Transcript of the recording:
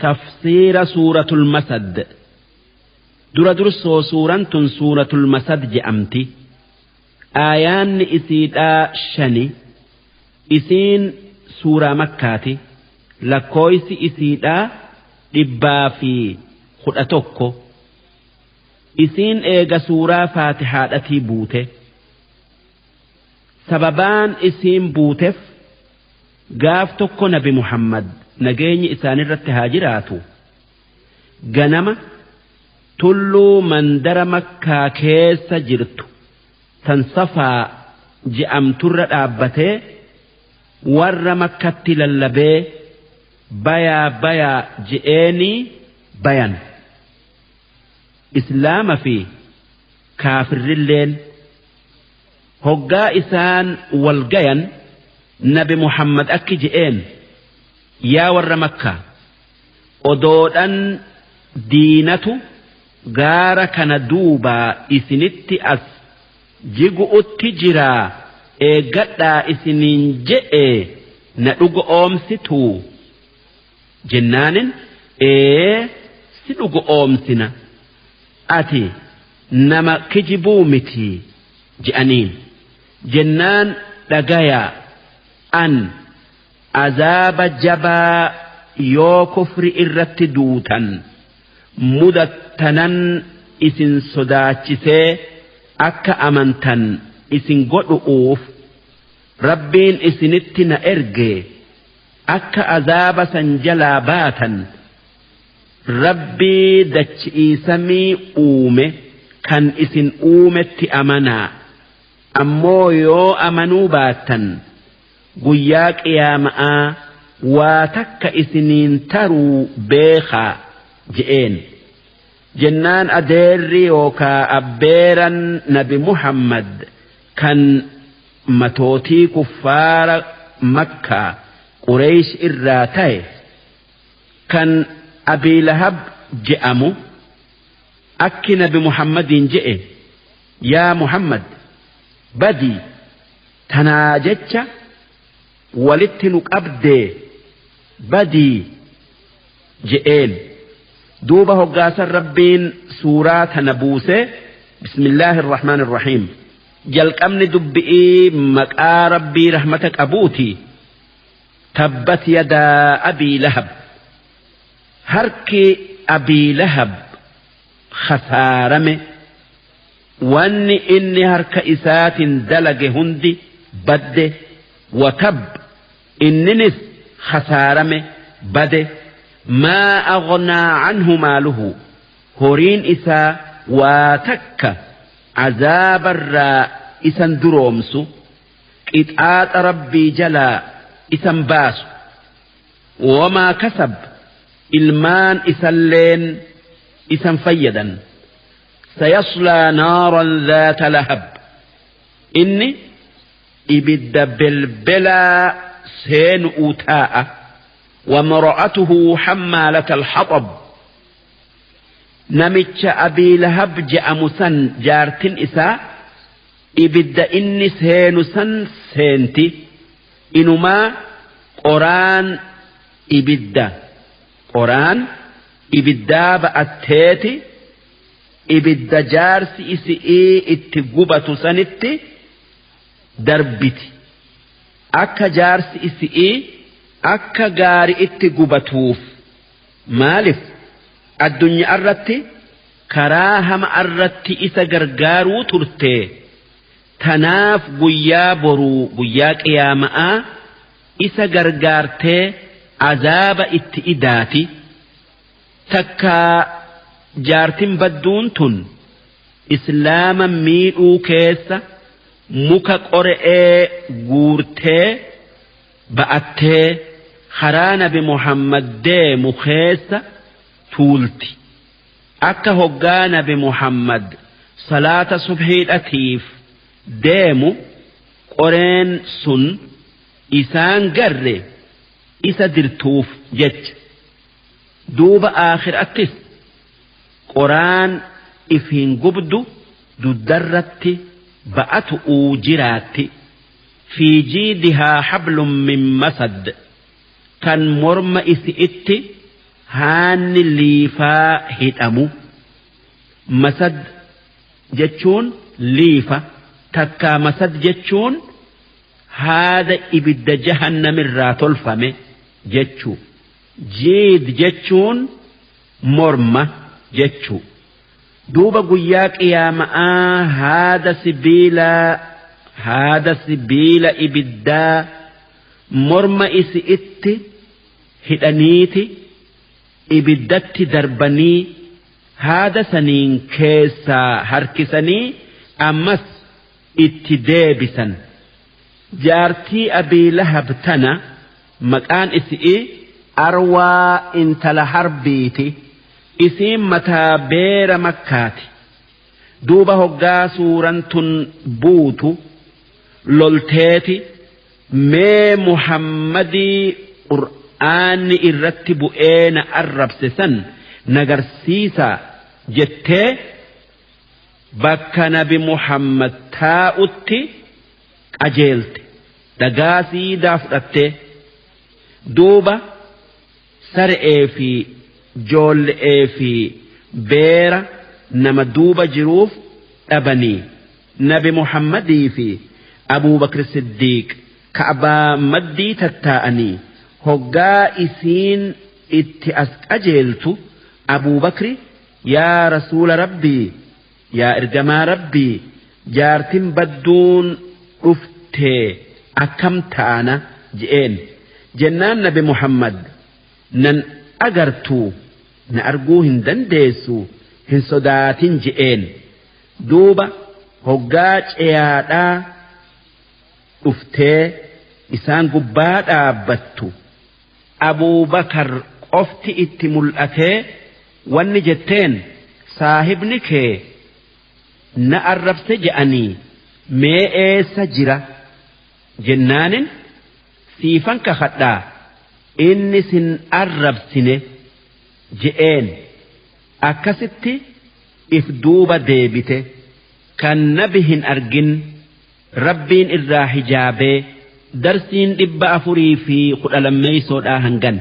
Tafsiira Suuratul Masad. Dura dursoo suuraan tun Suuratul Masad je'amti. Aayaanni isiidhaa 5. Isiin suuraa Makkaati. Lakkooysi isiidhaa 111. Isiin eega suuraa Faatihaadhatii buute. Sababaan isiin buuteef gaaf tokko Nabi Muhammad nageenyi isaanirratti haa jiraatu ganama tulluu mandara Makkaa keessa jirtu tan Safaa je'amturra dhaabbatee warra Makkatti lallabee bayaa bayaa je'eenii bayan. Islaama fi kaafirrilleen hoggaa isaan wal gayan Nabi Muhammad akki je'een, yaa warra Makkaa, odoodhan diinatu gaara kana duubaa isinitti as jigu'utti jiraa eeggadhaa isiniin je'e na dhuga oomsituu? Jennaanin, ee si dhuga oomsina, ati nama kijibuu miti je'aniin. Jennaan, dhagayaa, an azaaba jabaa yoo kufri irratti duutan mudattanan isin sodaachisee akka amantan isin godhu'uuf Rabbiin isinitti na erge, akka azaaba san jalaa baatan Rabbii dachi'ii samii uume kan isin uumetti amanaa. Ammoo yoo amanuu baattan guyyaa qiyaama'aa waa takka isiniin taruu beekhaa je'een. Jennaan adeerri yookaa abbeeran Nabi Muhammad kan matootii kuffaara Makkaa Qureeysh irraa taye kan Abii Lahab je'amu akki Nabi Muhammadiin je'e, yaa Muhammad, badii tanaa jecha walitti nu qabdee badii je'een. Duuba hoggaasan Rabbiin suuraa tana buusee. Bismillaahi irrahmaan irrahiim. Jalqabni dubbi'ii maqaa Rabbii rahmata qabuuti. Tabbat yadaa Abii Lahab. Harki Abii Lahab khasaarame, wanni inni harka isaatin dalage hundi badde. Watab, inninis khasaarame, bade. Maa aghnaa anhu maaluhu, horiin isaa waa takka azaabarraa isan duroomsu, qixaaxa Rabbii jalaa isan baasu. Wamaa kasab, ilmaan isalleen isan fayyadan. Sayaslaa naaran dhaata lahab, inni ibidda belbelaa seenu'uu taa'a. Wamra'atuhu hammaalata alhaxab, namicha Abii Lahab je'amu san jaartin isaa ibidda inni seenu san seenti, inumaa qoraan ibidda qoraan ibiddaa ba'atteeti ibidda jaarsi isi'ii itti gubatu sanitti darbiti, akka jaarsi isi'ii akka gaari itti gubatuuf. Maalif? Addunyaa irratti karaa hama irratti isa gargaaruu turte. Tanaaf guyyaa boruu, guyyaa qiyaama'aa, isa gargaartee azaaba itti idaati. Takkaa jaartin badduun tun Islaama miidhuu keessa muka qore'ee guurtee ba'attee karaa Nabi Muhammad deemu keessa tuulti, akka hoggaa Nabi Muhammad salaata subhiidhatiif deemu qoreen sun isaan garre isa dirtuuf jecha. Duuba aakhirattis qoraan ifiin gubdu duddarratti ba'atu'uu jiraatti. Fi jiidihaa hablum min masad, kan morma isi'itti Haanni liifaa hidhamu. Masad jechuun liifa, takkaa masad jechuun haada ibidda jahannamirraa tolfame jechuu. Jiid jechuun morma jechuu. Duuba guyyaa qiyaama'aa haada sibiilaa, haada sibiila ibiddaa morma isi'itti hidhaniiti ibiddatti darbanii, haada saniin keessaa harkisanii ammas itti deebisan. Jaartii Abii Lahab tana maqaan isi'ii Arwaa intala Harbiiti. Isiin mataa beera Makkaati. Duuba hoggaa suuran tun buutu lolteeti, mee Muhammadii qur'aanni irratti bu'ee na arrabse san nagarsiisaa jettee bakka nabi Muhammad taa'utti qajeelte, dhagaa siidaa fudhattee. Duuba sare'ee fi joolle'ee fi beera nama duuba jiruuf dhabanii, nabi Muhammadii fi Abuubakr Siddiiq Ka'baa maddii tattaa'anii, hoggaa isiin itti as qajeeltu Abuubakri, yaa rasuula Rabbii, yaa ergamaa Rabbii, jaartin badduun dhuftee akkam taana je'een. Jennaan nabi Muhammad, nan agartuu, na arguu hin dandeessu, hin sodaatin je'een. Duuba hoggaa ceyaadhaa dhuftee isaan gubbaa dhaabbattu, Abuubakar qofti itti mul'atee wanni jetteen, saahibni kee na arrabse je'anii, mee eessa jira jennaanin, siifan kakadhaa inni sin arrabsine je'een. Akkasitti if duuba deebite, kan nabi hin argin Rabbiin irraa hijaabee. Darsiin 412 hangan.